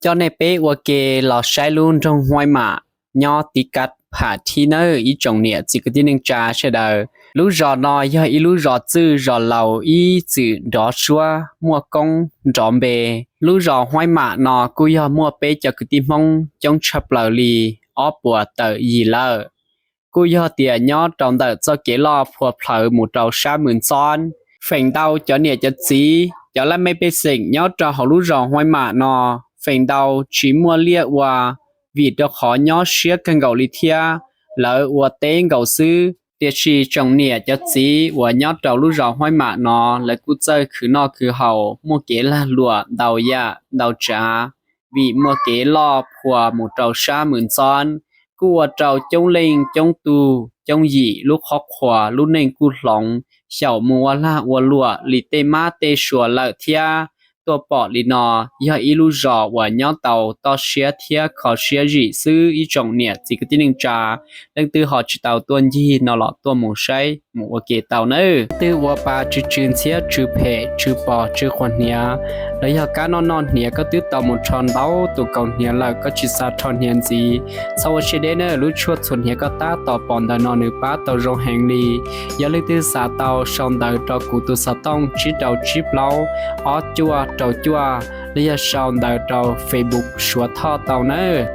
Coj nej peb ua ke los saib lub nroog Huaib Mam nyob tiv kav pham thib nawb ib tsoom niam txiv kwv tij neej tsa sawv daws. Lub zos no yog ib lub zos txwj zos laus ib txwm nrov suab muaj koob nrov npe. Lub zos Huaib Mam no kuj yog muaj peb cov kwv tij Hmoob coob tshaj plaws li ob puas tawm yim lawm. Kuj yog tias nyob rau ntawm txoj kev loj phua plhawv mus rau sab Mws Ntxob, feem ntau cov niam cov txiv cov laj mej pej xeem nyob rau hauv lub zos Huaib Mam no feem ntau tsis muaj liaj ua, vim rau qhov nyob siab kawg nkaus li thiab lawv ua teb nkaus xwb. Tiam sis tsoom niam cov txiv uas nyob rau lub zos Huaib Mam no lawv kuj txawj khwv noj khwv haus muaj kev lag luam ntau yam ntau tsav, vim muaj kev loj phua mus rau sab Mws Ntxob, kuj ua rau coob leej coob tug coob yim lub qhov qhuas lub neej kuj hloov xyaum mus ua lag ua luam li tej mab tej suav lawm thiab. Tuaj pom li no, yog ib lub zos uas nyob tau toj siab thiab kho siab zim xwb ib tsoom niam txiv kwv tij neej tsa. Leej twg ho tsis tau tuaj ncig no los tuaj mus saib mus ua ke tau nawb. Twg ua pa tsw tsw ntxhiab tsw phem tsw pos tsw quas hniav, los yog kab noj noj hniav koj twb tau mus rho ntau tus kaus hniav lawm koj tsis xav rho hniav ntxiv, txhob ua siab deb nawb, lub tshuaj txhuam hniav koj tab tom pom ntawm no nws pab tau zoo heev li. Yog leej twg xav tau sau ntawv rau kuv tus xov tooj tsib rau tsib plaub ob cuaj rau cuaj, los yog sau ntawv rau Facebook Suav Thoj tau nawb.